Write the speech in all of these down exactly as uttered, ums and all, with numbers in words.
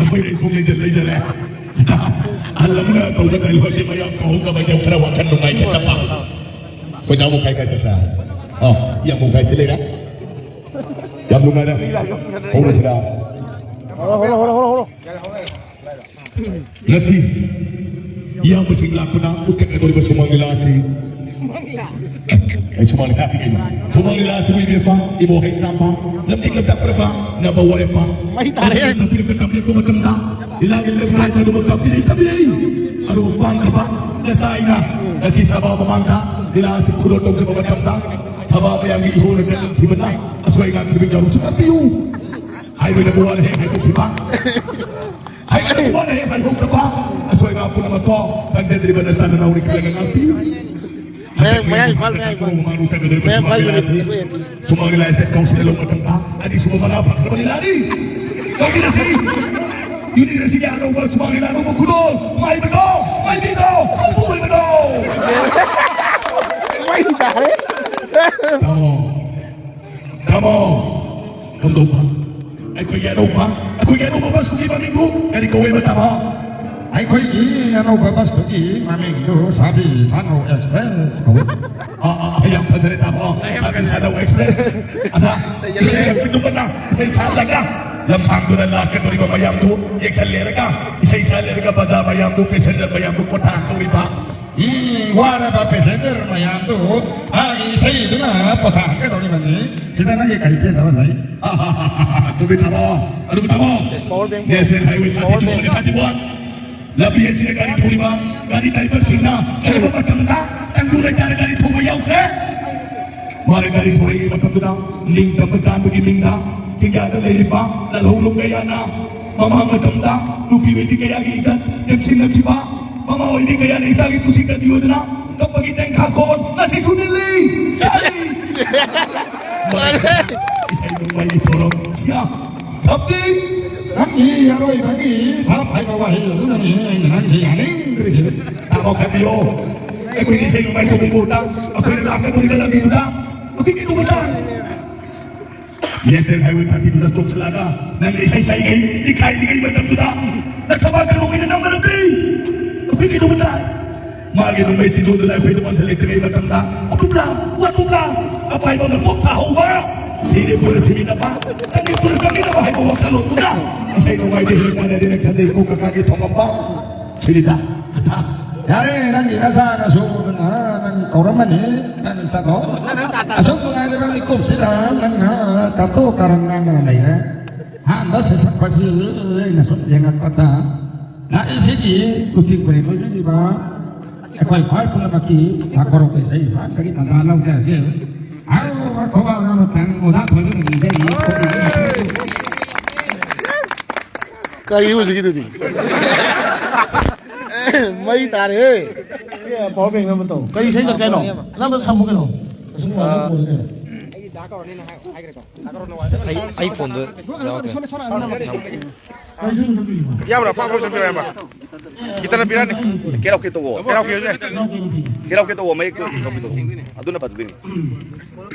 ꯑꯩꯈꯣꯏ ꯂꯩꯐꯝ ꯂꯩꯖ-, ꯂꯩꯖꯔꯦ꯫ ꯑꯍꯜ ꯑꯃꯅ ꯇꯧꯕ ꯗꯥꯏꯂꯣꯒꯁꯦ ꯃꯌꯥꯝ ꯇꯧꯍꯧꯗꯕ, ꯌꯥꯝ ꯈꯔ ꯋꯥꯈꯜ ꯅꯨꯡꯉꯥꯏꯖꯗꯕ꯫ ꯑꯩꯈꯣꯏ ꯗꯥꯕꯨ ꯀꯥꯏ ꯀꯥꯏ ꯆꯠꯈ꯭ꯔꯦ? ꯑꯣ, ꯌꯥꯝꯕꯨ ꯀꯥꯏ ꯆꯠꯂꯤꯔꯦ? ꯌꯥꯝ ꯅꯨꯡꯉꯥꯏꯔꯦ꯫ ꯍꯧꯔꯁꯤꯔꯥ? ꯉꯁꯤ ꯏꯌꯥꯝꯕꯁꯤꯡ ꯂꯥꯛꯄꯅ ꯎꯠꯆꯠꯀꯗꯧꯔꯤꯕ ꯁꯨꯃꯥꯡ ꯂꯤꯂꯥ ꯑꯁꯤ, ꯑꯩ ꯁꯨꯃꯥꯡ ꯂꯤꯂꯥ ꯍꯥꯏꯒꯦ꯫ ꯁꯨꯃꯥꯡ ꯂꯤꯂꯥ ꯑꯁꯤꯕꯨ ꯏꯕꯦꯝꯄ, ꯏꯕꯣ ꯍꯩꯁꯅꯥꯝꯄ, ꯂꯝꯖꯤꯡ ꯂꯝꯇꯥꯛꯄꯤꯔꯕ ꯅꯕ ꯋꯥꯔꯦꯞꯄ, ꯃꯩ ꯇꯥꯔꯦ꯫ ꯅꯨꯄꯤꯅ ꯇꯝꯕꯤꯔꯛꯄ ꯃꯇꯝꯗ ꯂꯤꯂꯥꯒꯤ ꯂꯝꯈꯥꯏ ꯑꯗꯨꯃꯛ ꯇꯝꯕꯤꯔꯛꯏ, ꯇꯝꯕꯤꯔꯛꯏ꯫ ꯑꯗꯨꯕꯨ ꯄꯥꯟꯈ꯭ꯔꯕ ꯅꯆꯥ ꯑꯩꯅ ꯉꯁꯤ ꯁꯚꯥ ꯃꯃꯥꯡꯗ ꯂꯤꯂꯥ ꯑꯁꯤ ꯈꯨꯗꯣꯜ ꯇꯧꯖꯕ ꯃꯇꯝꯗ ꯁꯚꯥ ꯃꯌꯥꯝꯒꯤ ꯏꯍꯨꯜ ꯊꯤꯕꯅ ꯑꯁꯣꯏ ꯑꯉꯥꯝ ꯊꯤꯕ ꯌꯥꯎꯔꯁꯨ ꯇꯥꯛꯄꯤꯌꯨ ꯍꯥꯏꯕ ꯋꯥꯅ ꯍꯦꯛ ꯍꯥꯏꯗꯣꯛꯈꯤꯕ꯫ ꯍꯥꯏꯒꯅꯤ꯫ ꯋꯥꯅ ꯍꯦꯛ ꯍꯥꯏꯗꯣꯛꯇꯕ ꯑꯁꯣꯏ ꯑꯉꯥꯝ ꯄꯨꯝꯅꯃꯛꯇꯣ ꯈꯪꯖꯗ꯭ꯔꯤꯕ ꯅꯆꯥꯅꯅꯥꯎꯅꯤ ꯈꯜꯂꯒ ꯉꯥꯛꯄꯤꯌꯨ꯫ ꯃꯌꯥꯡ, ꯃꯌꯥꯡ ꯏꯝꯐꯥꯜ, ꯃꯌꯥꯡ ꯏꯝꯐꯥꯜ꯫ ꯃꯃꯥꯡ ꯆꯠꯀꯗꯧꯔꯤꯕ ꯃꯌꯥꯡ ꯏꯝꯐꯥꯜ ꯁꯨꯃꯥꯡ ꯂꯤꯂꯥ ꯑꯁꯤ, ꯌꯨꯅꯤꯠ꯫ ꯁꯨꯃꯥꯡ ꯂꯤꯂꯥ ꯑꯁꯤꯗ ꯀꯥꯎꯟꯁꯤꯜ ꯂꯧꯕ ꯃꯇꯝꯗ ꯑꯅꯤꯁꯨꯕ ꯃꯅꯥ ꯐꯪꯗꯕ ꯂꯤꯂꯥꯅꯤ꯫ ꯀꯥꯎꯟꯁꯤꯜ ꯑꯁꯤ ꯌꯨꯅꯤꯠ ꯑꯁꯤꯒꯤ ꯑꯅꯧꯕ ꯁꯨꯃꯥꯡ ꯂꯤꯂꯥ ꯑꯅꯧꯕ ꯈꯨꯗꯣꯜ ꯃꯥꯏꯕꯗꯣ, ꯃꯥꯏꯕꯤꯗꯣ, ꯃꯄꯨ ꯑꯣꯏꯕꯗꯣ꯫ ꯃꯩ ꯇꯥꯔꯦ꯫ ꯇꯥꯃꯣ, ꯇꯥꯃꯣ, ꯀꯝꯗꯧꯕ? ꯑꯩꯈꯣꯏꯒꯤ ꯑꯅꯧꯕ, ꯑꯩꯈꯣꯏꯒꯤ ꯑꯅꯧꯕ ꯕꯁꯇꯨꯒꯤ ꯃꯃꯤꯡꯕꯨ ꯀꯔꯤ ꯀꯧꯋꯦꯕ, ꯇꯥꯃꯣ? ꯑꯩꯈꯣꯏꯒꯤ ꯑꯅꯧꯕ ꯕꯁꯇꯨꯒꯤ ꯃꯃꯤꯡꯗꯨ ꯁꯥꯕꯤ ꯁꯥꯅꯧ ꯑꯦꯛꯁꯄ꯭ꯔꯦꯁ ꯀꯧꯋꯦ꯫ ꯑꯥ, ꯑꯥ, ꯑꯥ, ꯌꯥꯝ ꯐꯖꯔꯦ, ꯇꯥꯃꯣ꯫ ꯁꯥꯕꯤ ꯁꯥꯅꯧ ꯑꯦꯛꯁꯄ꯭ꯔꯦꯁ꯫ ꯑꯗ ꯏꯁꯩ ꯁꯛꯄꯤꯗꯨꯃꯅ ꯏꯁꯩ ꯁꯛꯂꯒ ꯂꯝꯁꯥꯡꯗꯨꯗ ꯂꯥꯛꯀꯗꯧꯔꯤꯕ ꯃꯌꯥꯝꯗꯨ ꯌꯦꯡꯁꯜꯂꯦꯔꯒ, ꯏꯁꯩ ꯁꯛꯂꯦꯔꯒ ꯕꯖꯥꯔ ꯃꯌꯥꯝꯗꯨ, ꯄꯦꯁꯦꯟꯖꯔ ꯃꯌꯥꯝꯗꯨ ꯄꯣꯊꯥꯍꯟꯗꯧꯔꯤꯕ꯫ ꯎꯝ, ꯋꯥꯔꯕ ꯄꯦꯁꯦꯟꯖꯔ ꯃꯌꯥꯝꯗꯨ ꯃꯥꯒꯤ ꯏꯁꯩꯗꯨꯅ ꯄꯣꯊꯥꯍꯟꯒꯗꯧꯔꯤꯕꯅꯤ꯫ ꯁꯤꯗ ꯅꯪꯒꯤ ꯀꯔꯤ ꯄꯦꯟꯗꯕ ꯂꯩ? ꯆꯨꯝꯃꯤ ꯇꯥꯃꯣ, ꯑꯗꯨꯝ ꯇꯥꯃꯣ꯫ Power bank, National Highway power thirty-two, bank꯫ Thirty-one꯫ ꯂꯝꯕꯤ ꯑꯁꯤꯗ ꯒꯥꯔꯤ ꯊꯧꯔꯤꯕ ꯒꯥꯔꯤ ꯗ꯭ꯔꯥꯏꯚꯔꯁꯤꯡꯅ ꯊꯧꯕ ꯃꯇꯝꯗ ꯇꯪꯗꯨ ꯂꯩꯇꯥꯅ ꯒꯥꯔꯤ ꯊꯧꯕ ꯌꯥꯎꯈ꯭ꯔꯦ꯫ ꯃꯥꯅ ꯒꯥꯔꯤ ꯊꯧꯔꯛꯏ ꯃꯇꯝꯗꯨꯗ ꯅꯤꯡꯇꯝꯕ ꯇꯥꯟꯕꯒꯤ ꯃꯤꯡꯗ ꯆꯤꯡꯌꯥꯗ ꯂꯩꯔꯤꯕ ꯂꯥꯜꯍꯧꯂꯨꯞ ꯀꯌꯥꯅ ꯃꯃꯥ ꯃꯇꯝꯗ ꯅꯨꯄꯤ ꯑꯣꯏꯕꯤ ꯀꯌꯥꯒꯤ ꯏꯖꯠ ꯂꯦꯞꯁꯤꯟꯅꯈꯤꯕ, ꯃꯃꯥ ꯑꯣꯏꯕꯤ ꯀꯌꯥꯅ ꯏꯆꯥꯒꯤ ꯄꯨꯟꯁꯤ ꯀꯟꯕꯤꯌꯨꯗꯅ ꯀꯞꯄꯒꯤ ꯇꯦꯡꯈꯥꯈꯣꯜ ꯉꯁꯤꯁꯨ ꯅꯤꯜꯂꯤ꯫ ꯏꯁꯩ ꯅꯣꯡꯃꯥꯏꯒꯤ ꯊꯧꯔꯝ ꯁꯤꯌꯥ ꯊꯞꯇꯤ꯫ ꯅꯪꯒꯤ ꯑꯔꯣꯏꯕꯒꯤ ꯊꯞ ꯍꯥꯏꯕ ꯋꯥꯍꯩ ꯑꯗꯨꯅꯅꯤ ꯑꯩꯅ ꯅꯪꯁꯤ ꯌꯥꯅꯤꯡꯗ꯭ꯔꯤꯁꯤ꯫ ꯇꯥꯃꯣ ꯈꯟꯕꯤꯌꯣ, ꯑꯩꯈꯣꯏꯒꯤ ꯏꯁꯩ ꯅꯣꯡꯃꯥꯏ ꯇꯧꯕꯒꯤ ꯃꯍꯨꯠꯇ ꯑꯩꯈꯣꯏꯅ ꯂꯥꯛꯀꯗꯧꯔꯤꯕ ꯂꯝꯕꯤꯗꯨꯗ ꯑꯩꯈꯣꯏ ꯀꯩꯗꯧꯕ ꯇꯥꯔꯦ? National Highway thirty two ꯗ ꯆꯣꯡꯁꯤꯜꯂꯛꯑꯒ ꯅꯪꯅ ꯏꯁꯩ ꯁꯛꯏꯉꯩ, ꯏꯀꯥꯏꯔꯤꯉꯩ ꯃꯇꯝꯗꯨꯗ ꯅꯊꯕꯥꯛ ꯀꯩꯗꯧꯕꯩꯅ ꯅꯝꯅꯔꯛꯇꯦ? ꯑꯩꯈꯣꯏ ꯀꯩꯗꯧꯕ ꯇꯥꯏ? ꯃꯥꯒꯤ ꯅꯣꯡꯃꯩ ꯆꯤꯡꯗꯣꯟꯗꯨꯅ ꯑꯩꯈꯣꯏꯗ ꯑꯣꯟꯁꯤꯜꯂꯛꯇ꯭ꯔꯤꯉꯩ ꯃꯇꯝꯗ, "ꯎꯇꯨꯞꯂꯥ, ꯋꯥꯇꯨꯞꯂꯥ, ꯑꯄꯥꯏꯕ ꯑꯃꯅ ꯄꯣꯛ ꯊꯥꯍꯧꯕ, ꯁꯤꯅꯦ ꯄꯨꯟꯅ ꯁꯤꯃꯤꯟꯅꯕ, ꯆꯪꯉꯦ ꯄꯨꯟꯅ ꯆꯪꯃꯤꯟꯅꯕ" ꯍꯥꯏꯕ ꯋꯥꯈꯜꯂꯣꯟꯗꯨꯅ ꯏꯁꯩ ꯅꯣꯡꯃꯥꯏꯗꯤ ꯍꯦꯟꯅ ꯀꯥꯟꯅꯗꯦꯅ ꯈꯟꯖꯩ꯫ ꯀꯣ ꯀꯀꯥꯒꯤ ꯊꯣꯡꯉꯝꯕ ꯁꯤꯅꯤꯗ꯫ ꯌꯥꯔꯦ, ꯅꯪꯒꯤ ꯅꯆꯥ ꯅꯁꯨꯗꯨꯅ ꯅꯪ ꯀꯧꯔꯝꯃꯅꯤ, ꯅꯪ ꯆꯠꯂꯣ꯫ ꯑꯁꯨꯛ ꯅꯨꯡꯉꯥꯏꯔꯕ ꯃꯤꯀꯨꯞꯁꯤꯗ ꯅꯪꯅ ꯀꯥꯇꯨ ꯀꯥꯔꯟ ꯉꯥꯡꯗꯅ ꯂꯩꯔꯦ꯫ ꯑꯍꯥꯟꯕ ꯁꯩꯁꯛꯄꯁꯤ ꯑꯩꯅ ꯁꯨꯝ ꯌꯦꯡꯉꯛꯄꯗ, ꯂꯥꯛꯏꯁꯤꯒꯤ ꯂꯨꯆꯤꯡ ꯄꯨꯔꯦꯜ ꯑꯣꯏꯕꯤꯔꯤꯕ ꯑꯩꯈꯣꯏ ꯈ꯭ꯋꯥꯏ ꯄꯨꯝꯅꯃꯛꯀꯤ ꯁꯥꯀꯣꯔꯧ ꯏꯁꯩ ꯏꯁꯥꯗꯒꯤ ꯇꯟꯖꯥ ꯂꯧꯖꯔꯒꯦ꯫ ꯑꯔꯨꯕ ꯈꯨꯕꯥꯛ ꯑꯃꯇꯪ ꯑꯣꯖꯥ ꯊꯣꯏꯕꯗ ꯅꯤꯖꯔꯤ꯫ ꯀꯔꯤ ꯍꯧꯖꯤꯛꯀꯤꯗꯨꯗꯤ? ꯃꯩ ꯇꯥꯔꯦꯍꯦ꯫ ꯁꯤ power bank ꯅꯝꯕ ꯇꯧ꯫ ꯀꯔꯤ ꯏꯁꯩ ꯁꯛꯁꯦ ꯍꯥꯏꯅꯣ? ꯑꯅꯝꯕ ꯁꯝꯃꯨ ꯀꯩꯅꯣ꯫ ꯑꯁꯨꯝ ꯋꯥꯅ ꯀꯣꯜꯂꯦ ꯀꯩꯅꯣ꯫ ꯑꯩ, ꯑꯩ ꯐꯣꯟꯗ ꯌꯥꯎꯔꯛꯀꯦ꯫ ꯀꯔꯤ ꯏꯁꯩ ꯁꯛꯇꯣꯏꯅꯣ? ꯌꯥꯕ꯭ꯔꯥ? ꯄꯥꯛ ꯄꯥꯛ ꯁꯛꯄꯤꯔꯣ, ꯌꯥꯕ꯭ꯔꯥ? ꯒꯤꯇꯔ ꯄꯤꯔꯛꯑꯅꯤ꯫ ꯀꯦꯔꯥꯎꯀꯦ ꯇꯧꯋꯣ꯫ ꯀꯦꯔꯥꯎꯀꯦ ꯍꯧꯖꯤꯛ꯫ ꯀꯦꯔꯥꯎꯀꯦ ꯇꯧꯋꯣ, ꯃꯌꯦꯛꯇꯣ ꯀꯦꯔꯥꯎꯀꯦ ꯇꯧꯋꯣ꯫ ꯑꯗꯨꯅ ꯐꯖꯗꯣꯏꯅꯤ꯫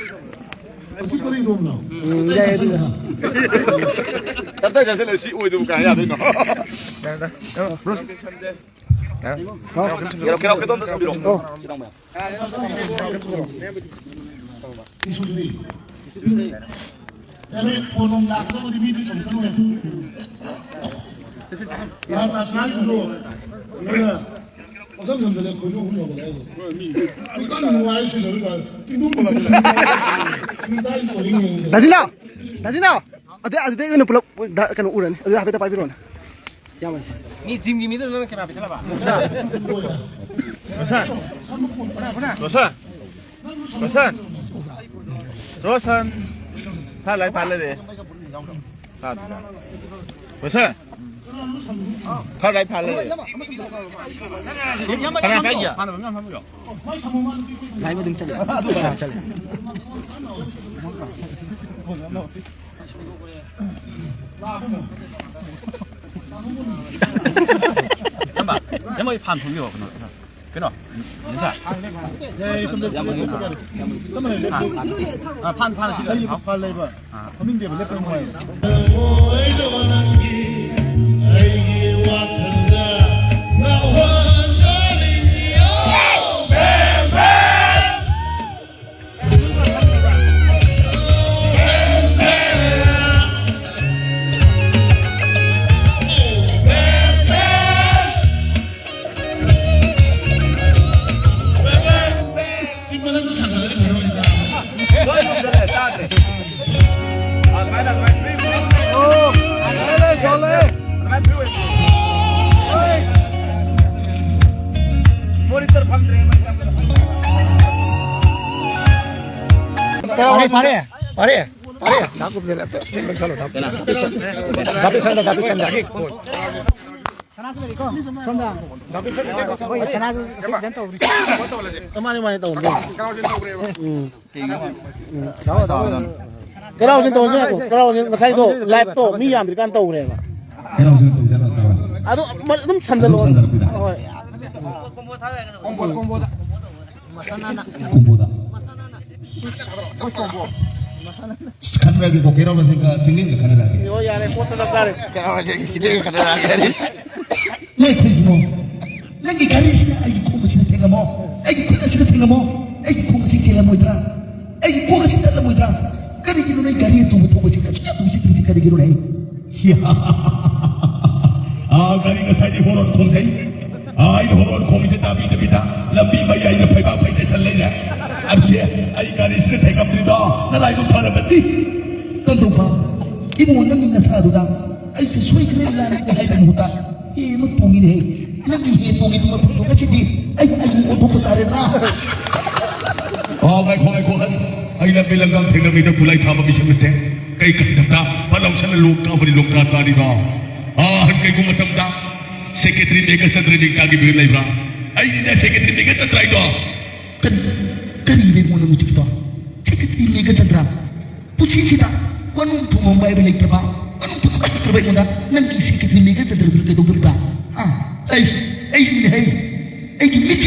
ꯑꯁꯤ ꯀꯔꯤ ꯏꯔꯣꯝꯅꯣ? ꯎꯝ, ꯌꯥꯏ, ꯑꯗꯨ ꯌꯥꯏ꯫ ꯇꯞꯇꯥꯏ ꯆꯥꯁꯤꯜꯂ ꯁꯤ ꯑꯣꯏꯗꯕ ꯀꯥꯏ ꯌꯥꯗꯣꯏꯅꯣ? ꯀꯦꯔꯥꯎ-, ꯀꯦꯔꯥꯎꯀꯦꯗꯣ ꯑꯝꯇ ꯁꯛꯄꯤꯔꯣ꯫ ꯑꯣ꯫ ꯈꯤꯇꯪ ꯃꯌꯥꯝ꯫ ꯏꯁꯨꯗꯤ꯫ ꯌꯥꯔꯦ, ꯐꯣꯟ ꯅꯨꯡ ꯂꯥꯛꯀꯗꯕꯗꯤ ꯃꯤꯗꯤ ꯁꯨꯝ ꯈꯜꯂꯨꯔꯦ꯫ ꯂꯥꯛ ꯂꯥꯛꯁꯤꯅꯥꯒꯤꯗꯨꯁꯨ ꯑꯩꯈꯣꯏꯅ ꯄꯪꯁꯝ ꯁꯝꯖꯜꯂꯦ, ꯈꯣꯏꯅ ꯑꯍꯨꯝ ꯌꯧꯕꯅꯦ ꯍꯥꯏꯁꯦ꯫ ꯃꯤ ꯀꯟꯅ ꯅꯨꯡꯉꯥꯏꯔ ꯁꯤꯖꯔꯨ ꯀꯥꯏꯅ꯫ ꯇꯤꯡꯊꯣꯛ ꯄꯨꯂꯞ ꯁꯤꯖꯔꯨ ꯀꯥꯏꯅ꯫ ꯃꯤ ꯇꯥꯏ ꯁꯣꯔꯤ ꯌꯦꯡꯉꯦ꯫ ꯗꯥꯗꯤꯅꯥꯎ! ꯗꯥꯗꯤꯅꯥꯎ! ꯑꯗꯨꯗꯩ, ꯑꯗꯨꯗꯩ ꯑꯣꯏꯅ ꯄꯨꯂꯞ ꯗ-, ꯀꯩꯅꯣ ꯎꯔꯅꯤ꯫ ꯑꯗꯨ ꯍꯥꯏꯐꯦꯠꯇ ꯄꯥꯏꯕꯤꯔꯣꯅꯦ꯫ ꯏꯌꯥꯝꯕꯁꯦ꯫ ꯃꯤ ꯖꯤꯝꯒꯤ ꯃꯤꯗꯨꯅ ꯅꯪꯅ ꯀꯦꯃꯦꯔꯥ ꯄꯤꯁꯜꯂꯕ? ꯔꯣꯁꯟ! ꯔꯣꯁꯟ! ꯔꯣꯁꯟ! ꯔꯣꯁꯟ! ꯊꯥ ꯂꯥꯏ ꯊꯥ ꯂꯩꯔꯦ꯫ ꯊꯥ ꯑꯗꯨ ꯆꯥ꯫ ꯔꯣꯁꯟ! ꯊꯥ ꯂꯥꯏ ꯊꯥ ꯂꯩꯔꯦ꯫ ꯀꯅꯥ ꯄꯥꯏꯒꯦ? ꯂꯥꯏꯕ ꯑꯗꯨꯝ ꯆꯠꯂꯦ꯫ ꯆꯠꯂꯦ꯫ ꯏꯌꯥꯝꯕ, ꯏꯌꯥꯝꯕ, ꯐꯥꯟ ꯊꯣꯡꯕꯤꯔꯣ, ꯀꯩꯅꯣ꯫ ꯀꯩꯅꯣ, ꯅꯤꯁꯥ? ꯌꯥꯏ, ꯁꯣꯝꯗ ꯆꯞ ꯃꯥꯟꯅꯩ, ꯂꯦꯞꯄ ꯅꯨꯡꯉꯥꯏ꯫ ꯑꯥ, ꯐꯥꯟ, ꯐꯥꯟ, ꯁꯤ ꯂꯩ, ꯂꯩꯌꯦꯕ, ꯐꯥꯟ ꯂꯩꯕ꯫ ꯑꯥ꯫ ꯐꯝꯅꯤꯡꯗꯦꯕ, ꯂꯦꯞꯄ ꯅꯨꯡꯉꯥꯏꯌꯦꯕ꯫ ꯑꯩꯒꯤ ꯋꯥꯈꯜꯗ ꯅꯥꯎꯍꯟꯖꯔꯤꯅꯤ, ꯑꯣ, ꯕꯦꯝ, ꯕꯦꯝ꯫ ꯃꯣꯅꯤꯇꯔ ꯐꯪꯗ꯭ꯔꯦ꯫ ꯐꯔꯦ, ꯐꯔꯦ, ꯐꯔꯦ, ꯐꯔꯦ꯫ ꯗꯥ ꯀꯨꯞꯁꯟꯗ ꯑꯝꯇ ꯁꯤ ꯑꯗꯨꯝ ꯆꯠꯂꯣ, ꯗꯥ ꯀꯨꯞꯁꯟꯗ꯫ ꯗꯥ ꯀꯨꯞꯁꯟꯗ, ꯗꯥ ꯀꯨꯞꯁꯟꯗ꯫ ꯁꯅꯥꯁꯨ ꯂꯩꯔꯤꯀꯣ? ꯁꯣꯝꯗ꯫ ꯗꯥ ꯀꯨꯞꯁꯟꯗ, ꯍꯣꯏ, ꯁꯅꯥꯁꯨ ꯁꯤ ꯐꯖꯅ ꯇꯧꯔꯤ꯫ ꯃꯥꯅꯤ, ꯃꯥꯅꯤ, ꯇꯧꯕꯅꯤ꯫ ꯎꯝ꯫ ꯎꯝ꯫ ꯂꯥꯛꯑꯣ, ꯂꯥꯛꯑꯣ꯫ ꯀꯩꯔꯥꯎ ꯆꯤꯡ ꯇꯧꯔꯁꯦ ꯉꯥꯏꯈꯣ꯫ ꯀꯩꯔꯥꯎ ꯆꯤꯡ ꯉꯁꯥꯏꯗꯣ live ꯇꯣ ꯃꯤ ꯌꯥꯝꯗ꯭ꯔꯤꯀꯥꯟꯗ ꯇꯧꯈ꯭ꯔꯦꯕ꯫ ꯀꯩꯔꯥꯎ ꯆꯤꯡ ꯇꯧꯁꯦ ꯍꯥꯏꯔꯣ? ꯑꯗꯨ ꯃ-, ꯑꯗꯨꯝ ꯁꯝꯖꯜꯂꯣ꯫ ꯑꯗꯨꯝ ꯁꯝꯖꯜꯂꯛꯄꯤꯗ꯫ ꯍꯣꯏ꯫ ꯀꯣꯝꯕꯣꯗ꯫ ꯑꯁ, ꯈꯟꯅꯔꯒꯦꯀꯣ, ꯀꯩꯔꯥꯎ ꯆꯤꯡꯒ ꯆꯤꯡꯂꯦꯟꯒ ꯈꯟꯅꯔꯒꯦ꯫ ꯑꯣ, ꯌꯥꯔꯦ, ꯄꯣꯠꯇ ꯆꯞ ꯆꯥꯔꯦ꯫ ꯀꯩꯔꯥꯎ ꯆꯤꯡꯒ ꯆꯤꯡꯂꯦꯟꯒ ꯈꯟꯅꯔꯒꯦ꯫ ꯂꯦ ꯈꯨꯝꯃꯣ꯫ ꯅꯪꯒꯤ ꯒꯥꯔꯤꯁꯤꯅ ꯑꯩꯒꯤ ꯈꯣꯡ ꯑꯁꯤꯗ ꯊꯦꯡꯉꯝꯃꯣ, ꯑꯩꯒꯤ ꯈꯨꯠ ꯑꯁꯤꯗ ꯊꯦꯡꯉꯝꯃꯣ, ꯑꯩꯒꯤ ꯈꯣꯡ ꯑꯁꯤ ꯀꯦꯜꯂꯝꯃꯣꯏꯗ꯭ꯔꯥ? ꯑꯩꯒꯤ ꯀꯣꯛ ꯑꯁꯤ ꯇꯠꯂꯝꯃꯣꯏꯗ꯭ꯔꯥ? ꯀꯔꯤꯒꯤꯅꯣ ꯅꯪ ꯒꯥꯔꯤ ꯑꯆꯧꯕ ꯊꯧꯕꯁꯤꯗ ꯑꯁꯨꯛ ꯌꯥꯝꯅ ꯎꯁꯤꯠꯇ꯭ꯔꯤꯁꯤ ꯀꯔꯤꯒꯤꯅꯣꯅꯦ? ꯁꯤ ꯑꯥ, ꯒꯥꯔꯤ ꯉꯁꯥꯏꯗꯤ ꯍꯣꯔꯣꯟ ꯈꯣꯡꯖꯩ꯫ ꯑꯥ, ꯑꯩꯅ ꯍꯣꯔꯣꯟ ꯈꯣꯡꯉꯤꯁꯦ ꯇꯥꯕꯤꯗꯕꯤꯗ ꯂꯝꯕꯤ ꯃꯌꯥꯏꯗ ꯐꯩꯕꯥꯛ ꯐꯩ ꯆꯠꯁꯜꯂꯦꯅꯦ꯫ ꯑꯗꯨꯗꯤ ꯑꯩ ꯒꯥꯔꯤꯁꯤꯅ ꯊꯦꯡꯉꯝꯗ꯭ꯔꯤꯗꯣ ꯅꯔꯥꯏꯕꯛ ꯐꯔꯕꯅꯤ꯫ ꯀꯝꯗꯧꯕ? ꯏꯕꯨꯡꯉꯣ, ꯅꯪꯒꯤ ꯅꯁꯥꯗꯨꯗ ꯑꯩꯁꯦ ꯁꯣꯏꯈ꯭ꯔꯦ ꯂꯥꯟꯈ꯭ꯔꯦ ꯍꯥꯏꯕꯒꯤ ꯃꯍꯨꯠꯇ ꯍꯦ ꯑꯃ ꯇꯣꯡꯉꯤꯅꯦꯍꯦ꯫ ꯅꯪꯒꯤ ꯍꯦ ꯇꯣꯡꯉꯤꯕ ꯃꯐꯝꯗꯣ ꯉꯁꯤꯗꯤ ꯑꯩ ꯑꯩꯕꯨ ꯑꯣꯟꯊꯣꯛꯄ ꯇꯥꯔꯦꯗꯅ꯫ ꯑꯣ, ꯉꯥꯏꯈꯣ, ꯉꯥꯏꯈꯣ꯫ ꯑꯩ ꯂꯝꯕꯤ ꯂꯝꯒꯥꯡ ꯊꯦꯡꯅꯕꯤꯗ ꯈꯨꯠꯂꯥꯏ ꯊꯥꯕ ꯃꯤꯁꯛ ꯅꯠꯇꯦ꯫ ꯀꯩ ꯀꯟꯗꯕꯗ ꯐꯠ ꯂꯥꯎꯁꯜꯂ ꯂꯣꯛ ꯀꯥꯕꯅꯤ, ꯂꯣꯛ ꯀꯥ ꯇꯥꯔꯤꯕ꯫ ꯑꯥ, ꯀꯩꯒꯨꯝꯕ ꯃꯇꯝꯗ secretary ꯃꯦꯘꯆꯟꯗ꯭ꯔ ꯅꯤꯡ ꯇꯥꯈꯤꯕ ꯂꯩꯕ꯭ꯔꯥ? ꯑꯩꯅꯤꯅꯦ secretary ꯃꯦꯘꯆꯟꯗ꯭ꯔ ꯍꯥꯏꯗꯣ꯫ ꯀꯔꯤ, ꯀꯔꯤ ꯏꯕꯦꯝꯃꯣ ꯅꯪ ꯍꯧꯖꯤꯛꯀꯤꯗꯣ? Secretary ꯃꯦꯘꯆꯟꯗ꯭ꯔ? ꯄꯨꯟꯁꯤꯁꯤꯗ ꯋꯥꯅꯣꯝ ꯊꯣꯡꯕ ꯍꯥꯏꯕ ꯂꯩꯇ꯭ꯔꯕ, ꯋꯥꯅꯣꯝ ꯊꯣꯡꯕ ꯍꯩꯇ꯭ꯔꯕ ꯑꯩꯉꯣꯟꯗ ꯅꯪꯒꯤ secretary ꯃꯦꯘꯆꯟꯗ꯭ꯔꯗꯨꯅ ꯀꯩꯗꯧꯗꯣꯔꯤꯕ? ꯍꯥ? ꯑꯩ, ꯑꯩꯅꯤꯅꯦ, ꯑꯩ, ꯑꯩꯒꯤ ꯃꯤꯠ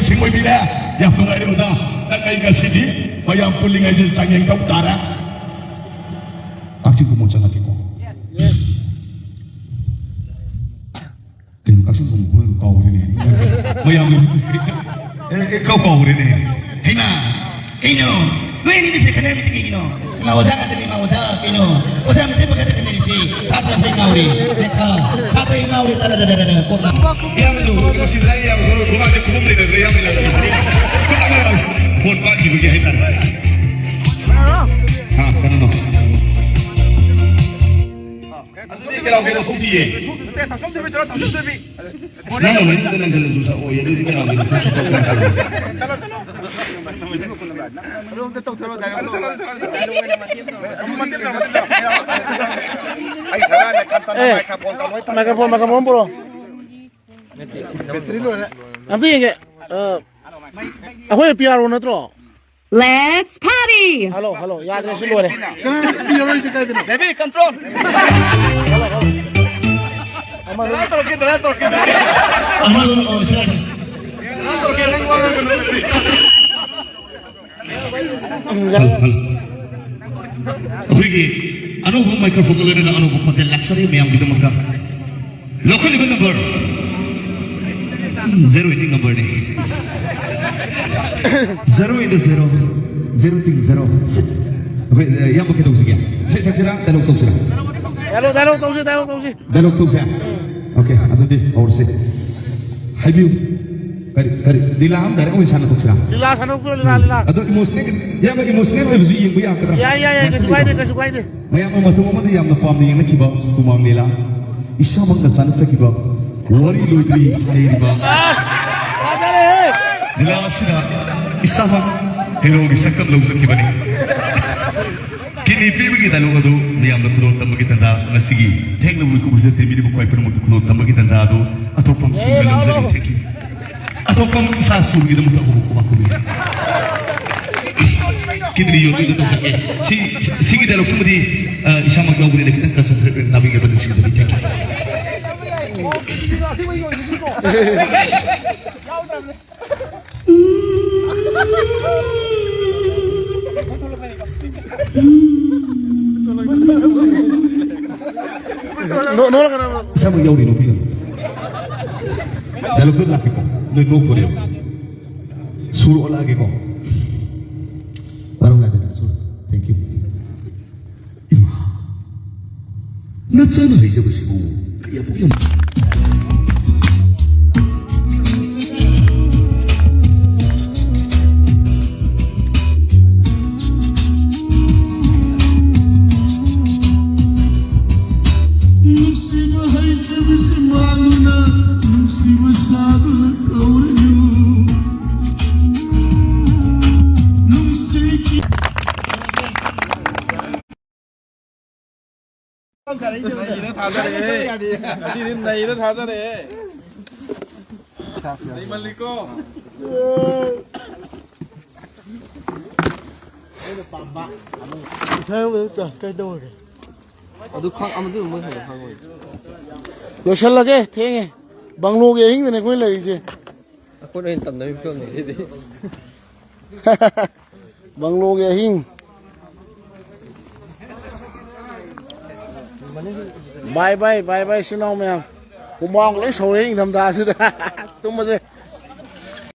ꯁꯤꯡ ꯑꯣꯏꯕꯤꯔꯦ꯫ ꯌꯥꯝ ꯅꯨꯡꯉꯥꯏꯔꯦ ꯑꯣꯖꯥ꯫ ꯅꯪ ꯑꯩ ꯉꯁꯤꯗꯤ ꯃꯌꯥꯝ ꯄꯨꯜꯂꯤꯉꯩꯗ ꯆꯥꯡꯌꯦꯡ ꯇꯧ ꯇꯥꯔꯦ꯫ ꯀꯛꯆꯤꯡ ꯈꯨꯃꯣꯟ ꯆꯪꯉꯛꯀꯦꯀꯣ꯫ ꯀꯩꯅꯣ ꯀꯛꯆꯤꯡ ꯈꯨꯃꯣꯟ ꯀꯥꯎꯈ꯭ꯔꯦꯅꯦ꯫ ꯃꯌꯥꯝꯒꯤ ꯑꯦ, ꯑꯦ, ꯀꯥꯎ ꯀꯥꯎꯈ꯭ꯔꯦꯅꯦ꯫ ꯍꯩꯃꯥ, ꯀꯩꯅꯣ? ꯅꯣꯏ ꯑꯅꯤꯁꯦ ꯈꯠꯅꯔꯤꯁꯦ ꯀꯩꯒꯤꯅꯣ? ꯏꯃꯥ ꯑꯣꯖꯥ ꯉꯥꯛꯇꯅꯤ, ꯏꯃꯥ ꯑꯣꯖꯥ, ꯀꯩꯅꯣ? ꯑꯣꯖꯥ ꯃꯁꯦꯟ ꯈꯛꯇ ꯈꯠꯅꯔꯤꯁꯤ꯫ ꯁꯥꯇ꯭ꯔ ꯑꯩꯈꯣꯏ ꯉꯥꯎꯔꯦ꯫ ꯂꯦꯈꯥ, ꯁꯥꯇ꯭ꯔ ꯑꯩ ꯉꯥꯎꯔꯦ꯫ ꯇꯔꯥ, ꯇꯔꯥ, ꯇꯔꯥ, ꯇꯔꯥ, ꯀꯣꯛ ꯉꯥꯎ-, ꯏꯌꯥꯝꯕꯁꯨ ꯀꯩꯅꯣ ꯁꯤꯗ ꯏꯌꯥꯝꯕ ꯈꯣꯏ ꯈꯨꯕꯥꯛꯁꯦ ꯈꯨꯕꯝ ꯂꯩꯇꯗ꯭ꯔꯦ, ꯏꯌꯥꯝꯕ ꯏꯌꯥꯝꯕ꯫ ꯐꯣꯟ ꯄꯥꯏꯈꯤꯕꯒꯤ ꯍꯥꯏꯇꯥꯔꯦ꯫ ꯍꯥ, ꯀꯩꯅꯣꯅꯣ? ꯑꯗꯨꯗꯤ ꯀꯩꯅꯣ, ꯀꯩꯅꯣ ꯊꯣꯛꯇꯤꯌꯦ꯫ ꯅꯠꯇꯦ, ꯊꯝꯁꯣꯝ ꯊꯣꯏꯕꯤ, ꯆꯠꯂꯣ, ꯊꯝꯁꯣꯝ ꯊꯣꯏꯕꯤ꯫ ꯑꯁ, ꯅꯪ ꯑꯃꯨꯛ ꯃꯅꯤꯡꯗ ꯂꯪꯁꯤꯜꯂꯁꯨ ꯁꯛꯑꯣꯏ, ꯑꯗꯨꯗꯤ ꯀꯩꯅꯣ, ꯀꯩꯅꯣ ꯊꯣꯛꯁꯨ ꯊꯣꯛꯇꯅ ꯇꯧꯔꯦ꯫ ꯆꯠꯂꯣ, ꯆꯠꯂꯣ꯫ ꯑꯗꯨ ꯑꯝꯇ ꯇꯧꯊꯔꯣ, ꯗꯥꯏꯔꯦꯛ ꯇꯧꯔꯣ꯫ ꯃꯇꯦꯛ ꯇꯧꯔꯣ, ꯃꯇꯦꯛ ꯇꯧꯔꯣ꯫ ꯑꯩ ꯁꯗꯥꯅ ꯀꯟꯇꯅ ꯑꯦ, ꯃꯥꯏꯀ꯭ꯔꯣꯐꯣꯟ ꯇꯧꯔꯣꯏ꯫ ꯃꯥꯏꯀ꯭ꯔꯣꯐꯣꯟ, ꯃꯥꯏꯀ꯭ꯔꯣꯐꯣꯟ ꯄꯨꯔꯛꯑꯣ꯫ ꯕꯦꯇ꯭ꯔꯤ ꯂꯣꯏꯔꯦ꯫ ꯑꯝꯇ ꯌꯦꯡꯒꯦ꯫ ꯑ, ꯑꯩꯈꯣꯏ ꯄꯤ ꯑꯥꯔ ꯑꯣ ꯅꯠꯇ꯭ꯔꯣ? Let's party! ꯍꯜꯂꯣ, ꯍꯜꯂꯣ, ꯌꯥꯗ꯭ꯔꯦ, ꯁꯤ ꯂꯣꯏꯔꯦ꯫ ꯀꯅꯥꯅꯣ ꯄꯤ ꯑꯥꯔ ꯑꯣ ꯍꯥꯏꯁꯦ ꯀꯥꯏꯗꯅꯣ? Baby, control! ꯑꯃꯗꯨ ꯗꯂꯥꯜ ꯇꯧꯔꯛꯀꯦ, ꯗꯂꯥꯜ ꯇꯧꯔꯛꯀꯦ꯫ ꯑꯃꯗꯨ, ꯑꯣ, ꯁꯤ, ꯁꯤ꯫ ꯗꯂꯥꯜ ꯇꯧꯔꯛꯀꯦ, ꯅꯪ ꯋꯥ ꯉꯥꯡꯒꯅꯨ꯫ ꯎꯝ, ꯌꯥꯔꯦ꯫ Hello, hello. ꯑꯩꯈꯣꯏꯒꯤ ꯑꯅꯧꯕ ꯃꯥꯏꯀ꯭ꯔꯣꯐꯣꯟꯒ ꯂꯣꯏꯅꯅ ꯑꯅꯧꯕ ꯈꯣꯟꯖꯦꯜ ꯂꯥꯛꯆꯔꯤ ꯃꯌꯥꯝꯒꯤꯗꯃꯛꯇ꯫ ꯂꯧꯈꯠꯂꯤꯕ ꯅꯝꯕꯔ ꯖꯦꯔꯣ ꯑꯩꯠꯇꯤꯡ ꯅꯝꯕꯔꯅꯤ꯫ Zero eight zero, zero eighteen zero. ꯑꯩꯈꯣꯏ, ꯑ, ꯏꯌꯥꯝꯕ ꯀꯩꯗꯧꯁꯤꯒꯦ? ꯏꯁꯩ ꯁꯛꯁꯤꯔꯥ? ꯗꯥꯏꯂꯣꯛ ꯇꯧꯁꯤꯔꯥ? ꯗꯥꯏꯂꯣꯛ, ꯗꯥꯏꯂꯣꯛ ꯇꯧꯁꯤ, ꯗꯥꯏꯂꯣꯛ ꯇꯧꯁꯤ꯫ ꯗꯥꯏꯂꯣꯛ ꯇꯧꯁꯦ? ꯑꯣꯀꯦ, ꯑꯗꯨꯗꯤ ꯍꯧꯔꯁꯤ꯫ ꯍꯥꯏꯕꯤꯌꯨ꯫ ꯀꯔꯤ, ꯀꯔꯤ? ꯂꯤꯂꯥ ꯑꯃ ꯗꯥꯏꯔꯦꯛ ꯑꯣꯏꯅ ꯁꯥꯟꯅꯊꯣꯛꯁꯤꯔꯥ? ꯂꯤꯂꯥ ꯁꯥꯟꯅꯧ, ꯂꯤꯂꯥ, ꯂꯤꯂꯥ꯫ ꯑꯗꯣ ꯏꯃꯣꯁꯅꯦꯜ, ꯏꯌꯥꯝꯕ ꯏꯃꯣꯁꯅꯦꯜ ꯑꯣꯏꯕꯁꯨ ꯌꯦꯡꯕ ꯌꯥꯒꯗ꯭ꯔꯥ? ꯌꯥꯏ, ꯌꯥꯏ, ꯌꯥꯏ, ꯀꯩꯁꯨ ꯀꯥꯏꯗꯦ, ꯀꯩꯁꯨ ꯀꯥꯏꯗꯦ꯫ ꯃꯌꯥꯝꯅ ꯃꯇꯧ ꯑꯃꯗ ꯌꯥꯝꯅ ꯄꯥꯝꯅ ꯌꯦꯡꯅꯈꯤꯕ ꯁꯨꯃꯥꯡ ꯂꯤꯂꯥ, ꯏꯁꯥꯃꯛꯅ ꯆꯥꯅꯖꯈꯤꯕ ꯋꯥꯔꯤ ꯂꯣꯏꯗ꯭ꯔꯤ ꯍꯥꯏꯔꯤꯕ꯫ ꯑꯁ! ꯐꯖꯔꯦꯍꯦ! ꯂꯤꯂꯥ ꯑꯁꯤꯗ ꯏꯁꯥꯃꯛ ꯍꯦꯔꯣꯒꯤ ꯁꯛꯇꯝ ꯂꯧꯖꯈꯤꯕꯅꯤ꯫ ꯀꯤꯗꯅꯤ ꯄꯤꯕꯒꯤ ꯗꯥꯏꯂꯣꯛ ꯑꯗꯨ ꯃꯤꯌꯥꯝꯗ ꯈꯨꯗꯣꯜ ꯇꯝꯕꯒꯤ ꯇꯥꯟꯖꯥ ꯉꯁꯤꯒꯤ ꯊꯦꯡꯂꯕ ꯃꯤꯀꯨꯞ ꯑꯁꯤꯗ ꯊꯦꯡꯕꯤꯔꯤꯕ ꯈ꯭ꯋꯥꯏ ꯄꯨꯝꯅꯃꯛꯇ ꯈꯨꯗꯣꯜ ꯇꯝꯕꯒꯤ ꯇꯥꯟꯖꯥ ꯑꯗꯨ ꯑꯇꯣꯞꯄ ꯑꯃꯁꯨ ꯂꯧꯖꯔꯤ꯫ Thank you꯫ ꯑꯇꯣꯞꯄ ꯏꯁꯥ ꯁꯨꯔꯒꯤꯗꯃꯛꯇ ꯑꯍꯨꯝ ꯀꯨꯃꯥ ꯀꯨꯝꯃꯤ꯫ ꯀꯤꯗꯅꯤ ꯌꯣꯟꯕꯒꯤꯗ ꯇꯧꯖꯒꯦ꯫ ꯁꯤ, ꯁꯤꯒꯤ ꯗꯥꯏꯂꯣꯛꯁꯤꯃꯗꯤ, ꯑ, ꯏꯁꯥꯃꯛ ꯌꯥꯎꯕꯅꯤꯅ ꯈꯤꯇꯪ ꯀꯟꯁꯦꯟꯇ꯭ꯔꯦꯠ ꯑꯣꯏꯅ ꯇꯥꯕꯤꯒꯦ, ꯅꯤꯡꯁꯤꯡꯖꯔꯤ꯫ Thank you꯫ ꯑꯃ ꯌꯥꯎꯔꯤ ꯅꯨꯄꯤ ꯑꯃ꯫ ꯗꯥꯏꯂꯣꯛꯇ ꯂꯥꯛꯀꯦꯀꯣ꯫ ꯅꯣꯏ ꯅꯣꯛꯇꯣꯔꯦꯕ꯫ ꯁꯨꯔ ꯑꯣꯜꯂꯛꯑꯒꯦꯀꯣ꯫ ꯋꯥꯔꯧ ꯌꯥꯗꯦꯗ, ꯁꯨꯔ꯫ Thank you. ꯏꯃꯥ, ꯅꯆꯥꯅ ꯍꯩꯖꯕꯁꯤꯕꯨ ꯀꯌꯥꯃꯨꯛ ꯌꯥꯝ ꯅꯨꯡꯁꯤꯕ ꯍꯩꯇ꯭ꯔꯕꯁꯤ ꯃꯥꯅꯤꯅ ꯅꯨꯡꯁꯤꯕ ꯁꯥꯗꯨꯅ ꯀꯧꯔꯅꯨ꯫ ꯅꯨꯡꯁꯤ ꯅꯩꯔꯦ, ꯊꯥꯖꯔꯦ꯫ ꯉꯁꯤꯗꯤ ꯅꯩꯔꯦ, ꯊꯥꯖꯔꯦ꯫ ꯅꯩꯃꯜꯂꯤꯀꯣ꯫ ꯀꯩꯗꯧꯔꯒꯦ? ꯑꯗꯨ ꯈꯪ-, ꯑꯃꯗꯨ ꯃꯣꯏ ꯈꯪꯉꯣꯏ꯫ ꯂꯣꯏꯁꯜꯂꯒꯦ, ꯊꯦꯡꯉꯦ꯫ ꯕꯪꯂꯣꯒꯤ ꯑꯍꯤꯡꯗꯅꯦ ꯑꯩꯈꯣꯏ ꯂꯩꯔꯤꯁꯦ꯫ ꯑꯩꯈꯣꯏꯅ ꯑꯣꯏꯅ ꯇꯝꯅꯕꯒꯤ ꯐꯤꯕꯝꯅꯤ ꯁꯤꯗꯤ꯫ ꯕꯪꯂꯣꯒꯤ ꯑꯍꯤꯡ꯫ ꯕꯥꯏ ꯕꯥꯏ, ꯕꯥꯏ ꯕꯥꯏ, ꯏꯆꯤꯟ ꯏꯅꯥꯎ ꯃꯌꯥꯝ꯫ ꯍꯨꯃꯥꯡ ꯂꯣꯏ ꯁꯧꯔꯦ ꯏꯪꯊꯝꯊꯥꯁꯤꯗ꯫ ꯇꯨꯝꯃꯁꯦ꯫